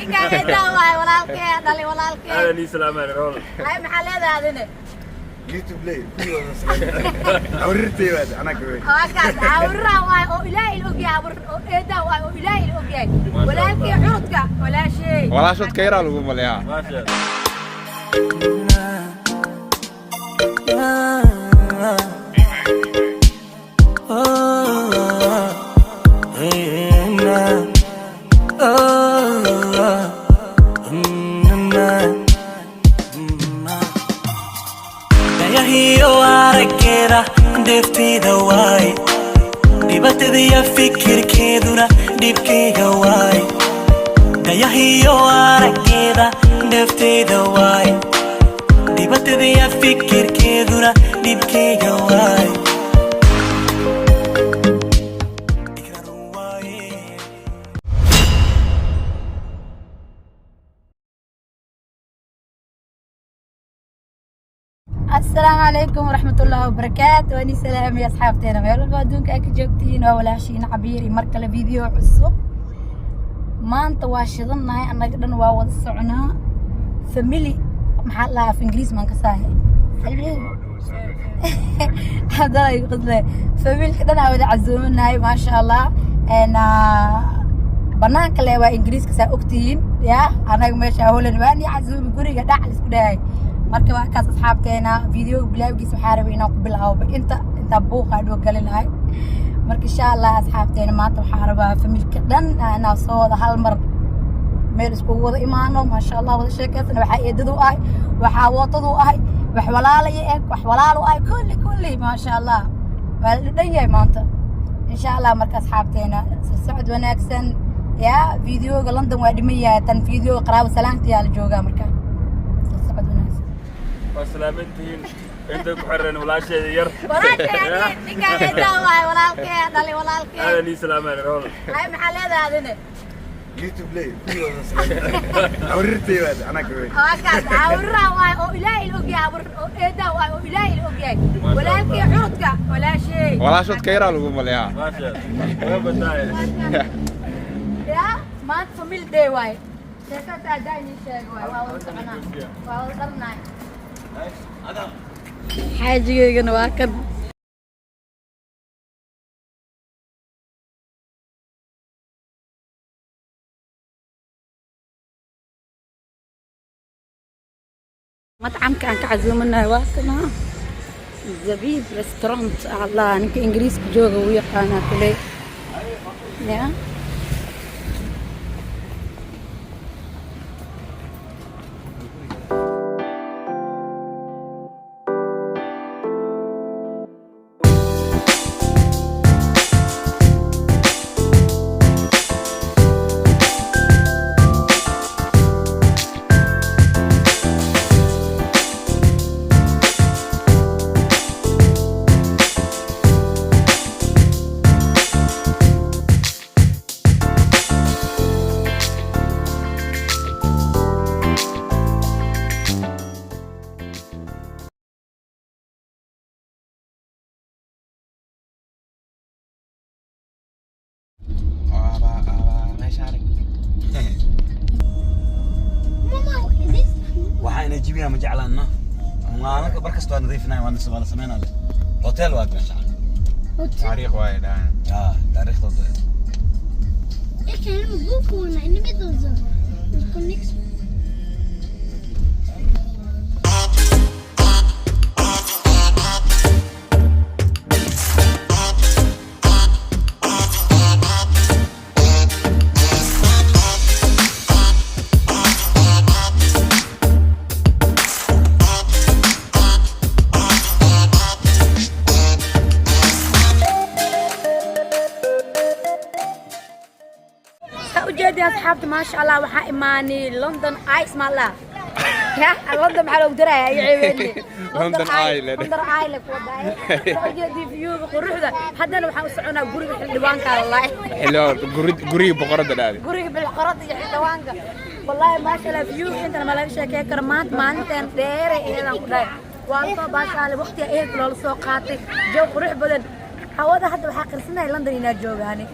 Ninkaan eedaa waay, walaalkee dhalay, walaalkee. Aadan ii salaamaan rool. Hay, maxaa leedahay adine? YouTube ley awrirtay waad anaa gawe. Waakaas awrraa waay oo Ilaahay il ogyahay, awr oo eedaa waay oo Ilaahay il ogyahay, walaalkii curudka, walaashay. Walaashood ka yaraa lagu maleeyaa. Maasha. Dayahiyo araggeeda dheefteyda waay, dhibaatadiya fikirkeeduna dhibkayga waay. Dayahiyo araggeeda dheefteyda waay, dhibaatadiya fikirkeeduna dhibkayga waay. Ikrarun waaye. Asalaamu calaykum waraxmatullaahi wabarakaatu. Waani salaamay asxaabteena meel walba adduunka ay ka joogtiin. Waa walaashiina Cabiir iyo mar kale video cusub. Maanta waa shidannahay, annaga dhan waa wada soconaa. Family maxaa la dhahaa af Ingiriis? Maan ka saahay Cabdalla igu qadle. Familka dhan aa wada casuumanahay, maasha Allah. Banaanka le waa Ingiriiska, saa ogtihiin. Ya anaga meesha Holland waan ii casuumi, guriga dhac isku dhahay. Marka waa kaas asxaabteena, videoga bilaawgiisa waxaa rabay inaan ku bilaabo inta buuqa adhoo gali lahay. Marka insha Allah asxaabteena, maanta waxaa rabaa familka dhan inaan soo wada hal mar meel iskugu wada imaano, maasha Allah, wada sheekeysana. Waxaa eedadu ahay, waxaa wootadu ahay, wax walaalaya eg, wax walaalo ahay, kulli kulli, maasha Allah, waa la dhan yahay maanta insha Allah. Marka asxaabteena, soo socod wanaagsan. Ya videoga London waa dhiman yahay, tan videoga qaraabo salaanta yaa la joogaa. Marka soo socod wanaagsan. Waa salaamantihiin intay ku xireen walaasheeda yar. Walaalkee, ninkaan eedaa waay, walaalkee dhalay, walaalkee. Aadan ii salaamaan rool. Hay, maxaa leedahay adine? YouTube ley awrirtay waad anaa gawe. Waakaas awrraa waay oo Ilaahay il ogyahay, awr oo eedaa waay oo Ilaahay il ogyahay, walaalkii curudka, walaashay. Walaashood ka yaraa lagu maleeyaa. Maasha. Waa bataay. Ya maanta family day waay, sheekada adaa inii sheego waay. Waa wada soconaa, waa wada dharnaay. Xaajigeygana waa kan. Matcamka aan ka casuumanahay waa kana, Zabiib Restaurant. Allah, ninka Ingiriiska jooga wuu yaqaanaa kuley ya. Meesha arag. Waxaa ina jibiyaa ma jeclaanno maalin bar kasta waa nadiifinaya, waa la sameynaa. Hotel waa meesha. Taariikh waaye dhahan. Ah, taariikhdooda. Ik kan helemaal boek wonen in de middel zo. Er kon niks. Saa ujeedin asxaabta, maasha Allah, waxaa imaanay London Ice maala ya London. Maxaa loogu darayaa iyo ceebeenne? London Eye le. London Eye le kuwa daay. Saa ujeedin viewga quruxda. Haddana waxaan u soconaa guriga xildhibaanka wallahi. Xildhibaan gurigii boqoradda dhaaday. Guriga bilqorada iyo xildhibaanka wallahi, maasha Allah, viewga intana ma laga sheekeyn karo. Maanta maalinteen dheeray eedaan ku dhahay, waan soo baashaalay, waqtiga ehelka loola soo qaatay, jaw qurux badan, hawada. Hadda waxaa qarsanaya London inaa joogaani.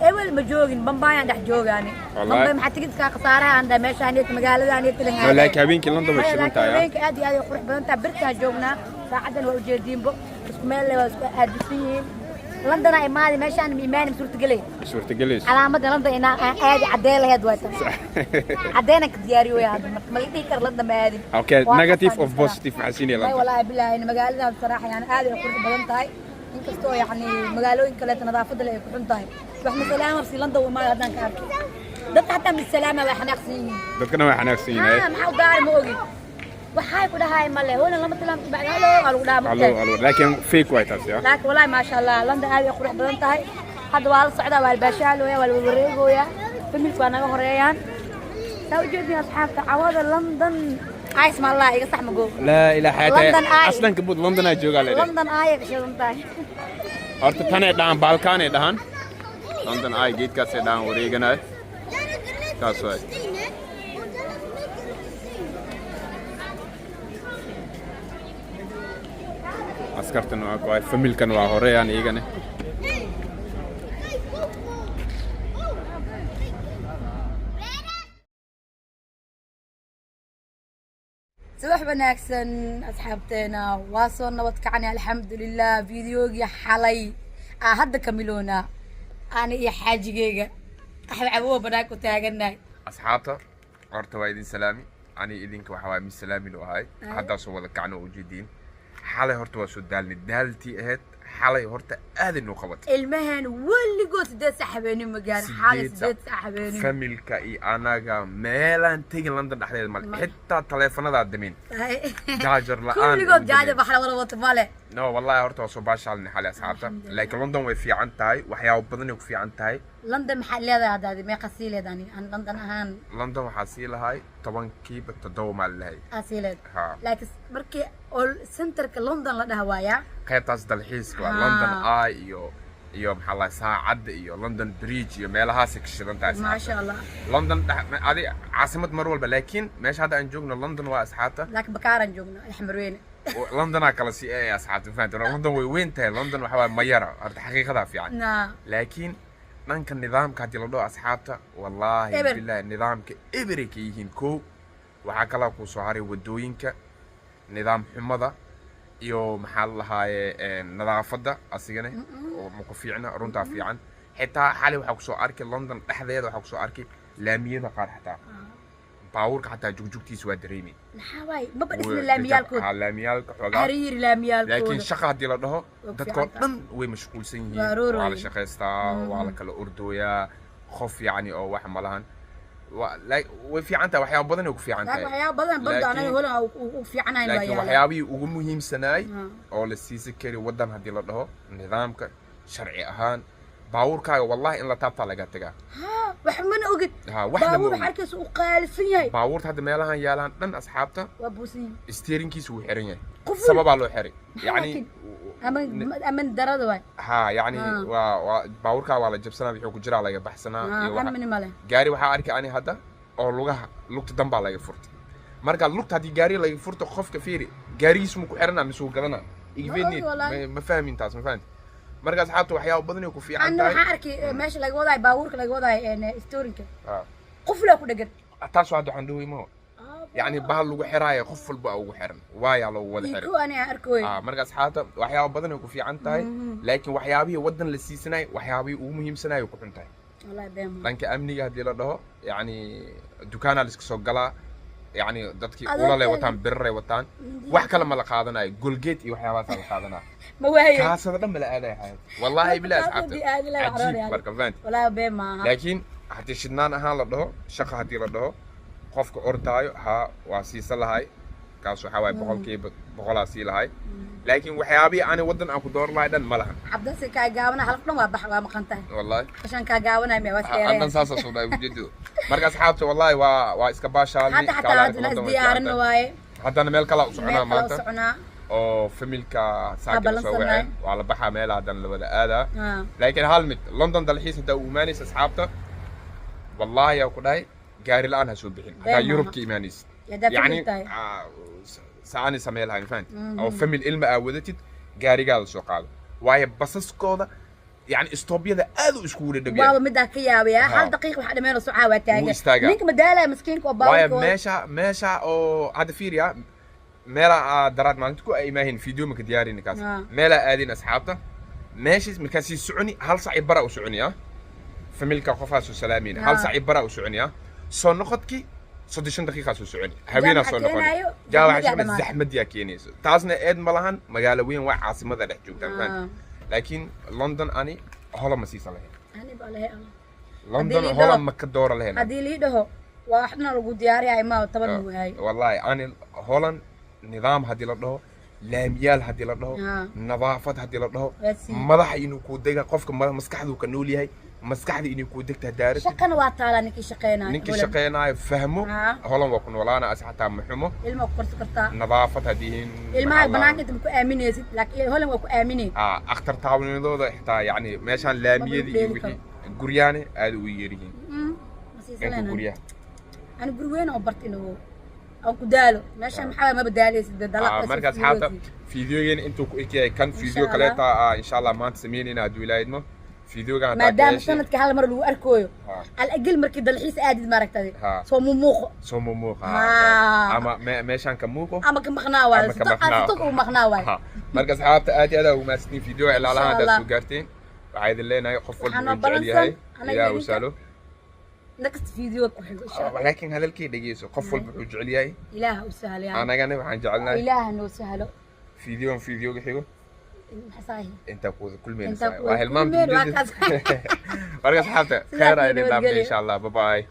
Ebel ma joogin, Bambaayaan dhex joogaani. Wallahi. Bambay maxaa tigidkaa khasaaraha aan dhahay meeshaan iyo magaaladaan iyo tilan. No, laakiin habeenkii London way shidan tahay, ah. Habeenkii aad iyo aad ay qurux badan tahay. Birtaan joognaa, saacadan waa ujeediinbo, isku meel le waa isku aadisan yihiin. Londona imaadi, meeshaan ma imaani, ma suurtagelay. Suurtagelayso. Calaamadda London inaa aan aadi caddee laheyd waay tan. Caddeenan ka diyaariyo way hadda, marka ma la dhihi karo London ma aadin. Okay, Waa negative qasaan of positive maxaa siinaya Wallahi, London? Wallaahi bilaahi, magaaladan saraaxa yani aad ay qurux badan tahay, inkastoo yani magaalooyin kaleeto nadaafadda le ay ku xun tahay. Wax masalaama si London u imaada haddaan ka arkay dadka hataa misalaama waa xanaaqsan yihiin. Dadkana way xanaaqsan yihiin. Haa, maxaa u daari ma ogin, waxay ku dhahay male hoolan lama tilaam bacda hello waa lagu dhahaa. Allo Mugtahay. Allo, laakiin fake way taas ya. Laakiin wallahi, maasha Allah, London aad ay qurux badan tahay. Hadda waa la socdaa, waa la baashaalooya, waa la wareegooyaa, familku waa naga horeeyaan. Saa ujeedin asxaabta, cawada London ice ma Allah iga sax mago. Laa ilaaha illa. London Eye. Aslan kabud London ay joogaa leedahay. London Eye ka shidan tahay. Horta tanay dhahan, baalkaanay dhahan London Eye, geedkaasay dhahan wareeganaay, kaas waay. Askartan waa kuwaay, familkan waa horeeyaan iyagana. Subax wanaagsan asxaabteena, waa soo nabad kacnay, alxamdulilah. Videogii xalay aa hadda ka miloonaa, ani iyo xaajigeyga qaxwi cabowa banaanka u taaganahay. Asxaabta, horta waa idin salaami ani idinka, waxa waay mid salaamin u ahay. Haddaasoo wada kacno oo ujeediin, xalay horta waa soo daalnay, daaltii ahayd xalay horta aaday noo qabatay. Ilmahan weligood 8 saac habeenimo ma gaarin xalay. 8 saac habeenimo. Familka iyo anaga meelaan tegin London dhexdeeda male, xitaa taleefanadaa damin, jaajar la'aan. Kulligood ugu jaaja damin. baxla wada wata male. No, wallahi horta waa soo baashaalnay xalay asxaabta, laakiin London way fiican tahay, waxyaabo badanay ku fiican tahay. London maxaad leedahay haddaadi meeqa sii leed ani aan London ahaan? London waxaa sii lahay 10kiiba 7 maal lahay. Aa sii leed. Ha. Laakiin markii oo centerka London la dhaha waayaa. Qaybtaas dalxiiska waa London Eye iyo maxaa la saacadda iyo London Bridge iyo meelahaasay ka shidan tahay asxaabta. Maasha Allah. London adi caasimad mar walba, laakiin meesha hadda aan joogno London waa asxaabta. Laakiin bakaaraan joogno Alxmarweyne. Londonaa kala sii ee asxaabta, fahamta, London way weyn tahay, London waxa waaye mayara, horta xaqiiqadaa fiican. Laakiin dhanka nidaamka haddii la dhaho asxaabta, wallaahi Eber. billahi, nidaamka eberay ka yihiin. Kow, waxaa kalaa kuu soo haray wadooyinka, nidaam xumada iyo maxaa la lahaaye nadaafadda asigana oo ma ku fiicna, runtaa fiican. Xitaa xalay waxaa kusoo arkay London dhexdeeda, waxaa kusoo arkay laamiyada qaar xataa baabuurka xataa jugjugtiisa waa dareemi. Maxaa waaye, maba dhisna laamiyaalkooda. Laamiyaalka xoogaa Xariiri laamiyaalkooda. Laakiin shaqa haddii la dhaho, Waa ku dadkoo fiican tahay. dhan way mashquulsan yihiin. Waa Waa la aroorooyin. shaqaystaa, waa la kala ordooyaa, qof yacni oo wax ma lahan. Way fiican tahay, waxyaabo badan ay ku fiican laakiin tahay. Waxyaaba badan bardo anaga holan u fiicanayn waa laakiin yaala. Waxyaabihii ugu muhiimsanaay oo la siisi kari waddan haddii la dhaho, nidaamka sharci ahaan, baabuurkaaga wallahi in la taabtaa laga tagaa. Haa, wax mana ogid. Ha, waxna ma baabuur ogid. Wax arkaysa uu qaalisan yahay. Baabuurta hadda meelahan yaalaan dhan asxaabta, waa buusan yihiin. Steeringkiisa wuu xiran yahay. Quful. Sababaa loo xiray Maxaa yacni laakiin? Aman darada waay. Ha, yacni waa baabuurkaa waa la jabsanaa, wuxuu ku jiraa laga baxsanaa iyo amni male. Gaari waxaa arkay ani hadda oo lugaha lugta danbaa laga furtay. Marka lugta haddii gaari laga furto, qofka fiiri, gaarigiisu ma ku xiranaa mise wuu gadanaa? Ma ogi wallaahi. Ma fahmin taas, ma fahamti? Marka asxaabta, waxyaabo badan ay ku fiican Anna tahay. Waxaan arkay meesha laga wadaayo baabuurka, laga wadaayo stoorinka, quflaa ku dhegan. Taas waa hadda waxaan dhawey maho, yacni bahal lagu xiraayo qof walba aa ugu xiran waayaa loogu wada xiray. Iko ani aan arkooy. Marka asxaabta, waxyaabo badan ay ku fiican tahay, laakiin waxyaabihii waddan la siisanay, waxyaabihii ugu muhiimsanayo ku xun tahay. Wallahi been ma. Dhanka amniga haddii la dhaho, yacni dukaanaa la iska soo galaa, yacni dadkii Adeerkay- ulalee wataan, biraray wataan, wax kale ma la qaadanayo, golgeed iyo waxyaabahaasaa la qaadanaya. Ma waayo. Kaasada dhan ma la aadaya xayad, wallaahi bilahi Kaasada asxaabta haddii aadi lahaa, cajiib. waxaan Marka fahanti. Wallahi been maaha. Laakiin haddii shidnaan ahaan la dhaho, shaqa haddii la dhaho, qofka ordaayo haa waa siisan lahay, kaas waxaa waaye 100%aa sii lahay, laakiin waxyaabihii ani waddan aan ku dooran lahay dhan ma lahan. Cabdasi kaa gaabana halaf dhan waa bax, waa maqan tahay. Wallahi. Qashan kaa gaabanaya miya waa andan isdheereen. saasaa soo dhahay ujeedadu. Marka asxaabta, wallahi waa iska baashaalni. Hadda xataa hadda isdiyaarin waaye. Haddana meel kalaa u soconaa meel kale u maanta soconaa. Oo familka saakina soo ballansannahay. waceen, waa la baxaa meel haddana la wada aadaa. Laakiin hal mid, London dalxiis haddaa u imaanaysa asxaabta, wallahi yaa ku dhahay, gaari la'aan ha soo bixin haddaa maaha. Yurub ka imaanaysid. Haddaa yacni famil tahay. Saani samee lahayn, fahanti, oo famil ilma aa wadatid, gaarigaada soo qaado, waayo basaskooda Yani stopyada aad u iskugu dhadhow Waaba yahay. Midaa ka yaabaya. Ha. Hal daqiiq waxaa dhameen socaa waa taagan. Wuu istaagaa. Ninka madaalaya maskiinka oo Waayo baabuurka meesha meesha oo hadda fiiriya, meelaa aa daraad maalinta ku ay imaahin video maka diyaarini kaas. Meelaa aadin asxaabta, meeshaas markaa sii soconi, hal sac i bara u soconi ah, familka qofaa soo salaamayna, hal sac i bara u soconi ah, soo noqodkii 35 daqiiqaa soo soconi, haweenaa Maxaa soo noqoni. keenaayo? Jaa waxaa Zaxmadiyaa sheegna dhamaatay. Zaxmadiyaa keenayso, taasna eed ma lahan, magaalo weyn waa, caasimada dhex joogtaan, fahant? Laakiin London ani hola ma siisan lahayn. Ani baa lehe Allah. London lii hola ma ka doora lahayn. Haddii lii dhaho waa waxna lagu diyaariyahay, ma taban waayo. Wallahi ani Holland nidaam haddii la dhaho, laamiyaal haddii la dhaho, nadaafad haddii la dhaho, Waa sii. Madaxa inuu kuu dega qofka, maskaxduu ka nool yahay, maskaxda inay kuu degtaa daaratid. Shaqana waa taalaa ninkii shaqeynaayo. Ninkii Holland. Shaqeynaayo fahmo. Holland waa ku noolaana as xataa ma xumo. Ilma ku korsi kartaa. Nadaafad haddii Ilmaha banaanka inta ma ku aaminaysid, laakiin Holland waa ku aaminay. Akhtar taawnadooda xitaa, yani meeshaan laamiyada iyo dheeli. Wixii guryaane aad ugu yeeryihiin Ma dhanka siisanayna. guryaha. Ani guri weyn oo barta inuu aan ku daalo meesha, maxaa maba daaleysid dee dalaq Marka asxaabta, videogeena intuu ku eg yahay kan video Insha kaleeta ah, insha Allah maanta sameynayna hadduu Ilaahay idmo videogan haddaa ka Maadaama heshay. Sanadka hal mar lagu arkooyo, al agil markii dalxiis aadid maaragtay, soo mumuuqo. Soo mumuuqa. Ama meeshaan ka muuqo. Ama ka maqnaa waayo. Ama ka maqnaa. Sitog uu maqnaa waayo. Marka asxaabta, aad iyo aad ugu mahadsantiin video ilaalaha Insha haddaad Allah. soo gaarteen. Waxaa idin leenahay qof walba Waxaa noo uu jecel yahay balansan anaga Ilaah u idinka. sahlo. Next video ku xigo, insha Allah. Laakiin hadalkii dhegeyso, qof walba wuxuu jecel yahay. Ilaah u sahlo yani. Anagana waxaan jecelnahay Ilaah noo sahlo. Videoan videoga xigo Maxaa? Intaa ku wada kulmeyna. Intaa ku Waa wada hilmaamta kulmeyna, waa videoda. kaas. Marka asxaabta, Sidaas khayr aa idin nabadgelyo. dhaafnay, insha Allah. Bye bye.